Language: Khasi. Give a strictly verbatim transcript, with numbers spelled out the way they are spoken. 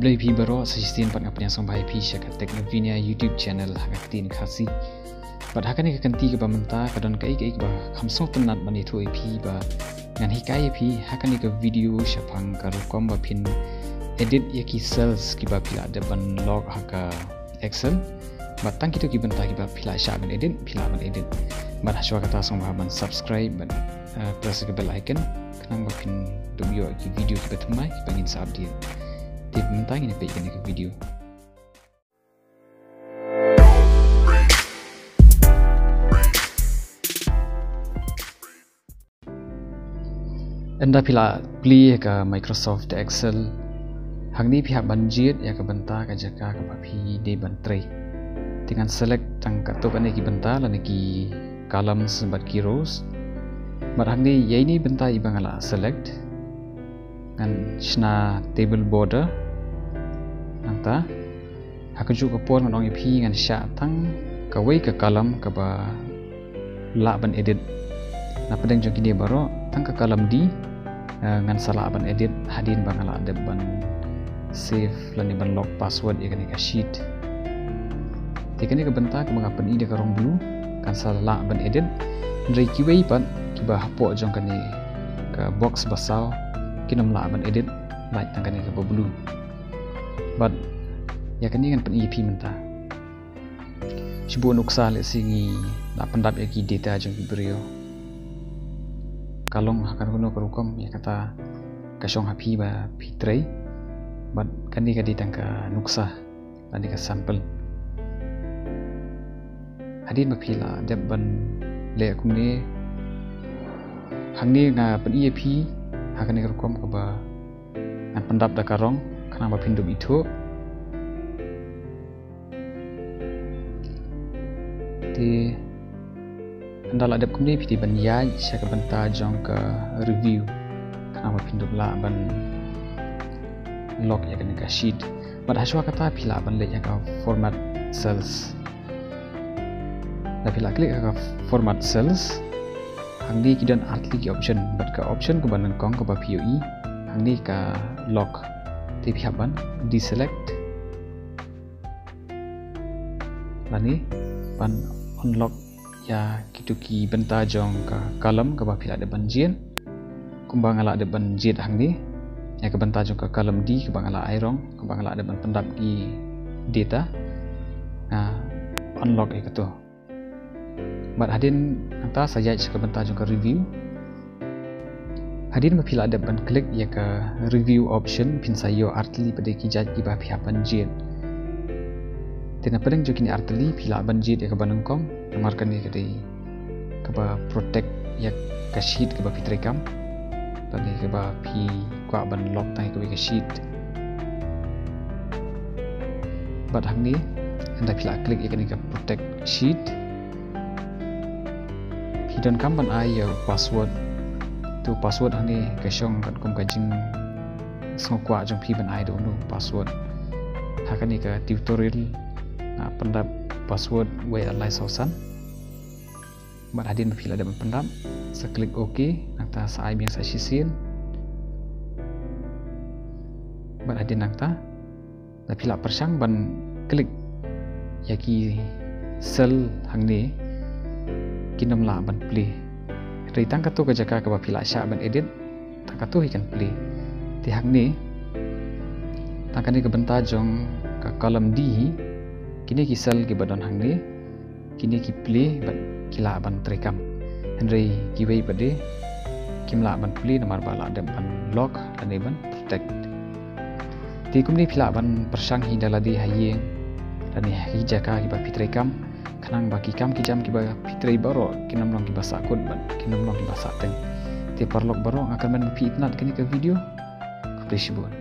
Khublei phi baroh, sa shisien pat nga pdiang sngewbha ïa phi sha ka Technovenia YouTube channel ha ka ktien Khasi. Bad ha kane ka kynti kaba mynta ka don kaei kaei kaba kham sngewtynnat ban ïathuh ïa phi ba ngan hikai ïa phi ha kane ka video shaphang ka rukom ba phin edit ïa ki cells kiba phi la dep ban lock ha ka Excel. Bad tang kito ki bynta kiba phi la shah ban edit, phi lah ban edit. Bad ha shuwa kata sngewbha ban subscribe bad, eh, press ka bell icon khnang ba phin dup ïoh ki video kiba thymmai kiba ngin sa update. Te mynta ngin ïa peit kane ka video. Ynda phi la plie ïa ka Microsoft Excel, hangne phi hap ban jied ïa ka bynta ka jaka kaba phi dei ban trei. Te ngan select tang katto katne ki bynta lane ki columns bad ki rows. Bad hangne ïa ine i bynta iba nga la select, ngan shna table border. Nangta ha kajuh ka por ngan ong ïa phi ngan shah tang kawei ka column kaba lah ban edit. Na pdeng jong kine baroh tang ka column D, eh, ngan sa lah ban edit hadien ba nga la dep ban save lane ban lock password ïa kane ka sheet. Te kane ka bynta kaba nga pyni da ka rong blue kan sa lah ban edit. Hynrei kiwei pat kiba hapoh jong kane ka box ba saw kin ym lah ban edit, lait tang kane kaba blue. Bad ïa kane ngan pyni ïa phi mynta. Shibun nuksa lehse ngi la pyndap ïa ki data jong ki briew. Ka long ha kano kano ka rukom ïa kata ka shong ha phi ba phi trei. Bad kane ka dei tang ka nuksa lane ka sample. Hadien ba phi la dep ban leh kumne, hangne nga pyni ïa phi ha kane ka rukom kaba ngan pyndap da ka rong khnang ba phin dup ithuh. Te ynda la dep kumne phi dei ban ïaid sha ka bynta jong ka review khnang ba phin dup lah ban lock ïa kane ka sheet. Bad ha shuwa kata phi lah ban leit ïa ka format cells. Ynda phi la click ha ka format cells, hangne ki don artylli ki option, bad ka option kaba nyngkong kaba phi ïohi hangne ka lock. Te phi hap ban deselect lane ban unlock ïa kito ki bynta jong ka column kaba phi la dep ban jied. Kumba nga la dep ban jied hangne ïa ka bynta jong ka column D kaba nga la ai rong, kaba nga la dep ban pyndap ki data, nga unlock ïa kato. Bad hadien nangta sa ïaid sha ka bynta jong ka review. Hadien ba phi la dep ban click ïa ka review option, phin sa ïoh artylli pat de ki jait kiba phi hap ban jied. Te na pdeng jong kine artylli phi lah ban jied ïa kaba nyngkong, namar kane ka dei kaba protect ïa ka sheet kaba phi treikam, lane kaba phi kwah ban lock tang ïa kawei ka sheet. Bad hangne ynda phi la click ïa kane ka protect sheet, phi donkam ban ai ïa u password. Te u password hangne ka shong katkum ka jingsngewkwah jong phi ban ai da uno u password. Ha kane ka tutorial nga pyndap password wei ar lai saw san. Bad hadien ba phi la dep ban pyndap, sa click OK, nangta sa ai biang sa shisien. Bad hadien nangta, lada phi la pyrshang ban click ïa ki cell hangne, kin ym lah ban plie. Hynrei tang kato ka jaka kaba phi la shah ban edit, tang kato hi kan plie. Te hangne, tang kane ka bynta jong ka column D hi, kine ki cell kiba don hangne, kine ki plie bad ki lah ban treikam. Hynrei kiwei pat de kim lah ban plie namar ba la dep ban lock lane ban protect. Te kumne phi lah ban pyrshang hi da lade ha ïing lane ha ki jaka kiba phi treikam, khnang ba ki kam ki jam kiba phi trei baroh kin ym long kiba sahkut bad kin ym long kiba sahteng. Te paralok baroh, nga kyrmen ba phi itynnad kane ka video. Khublei shibun.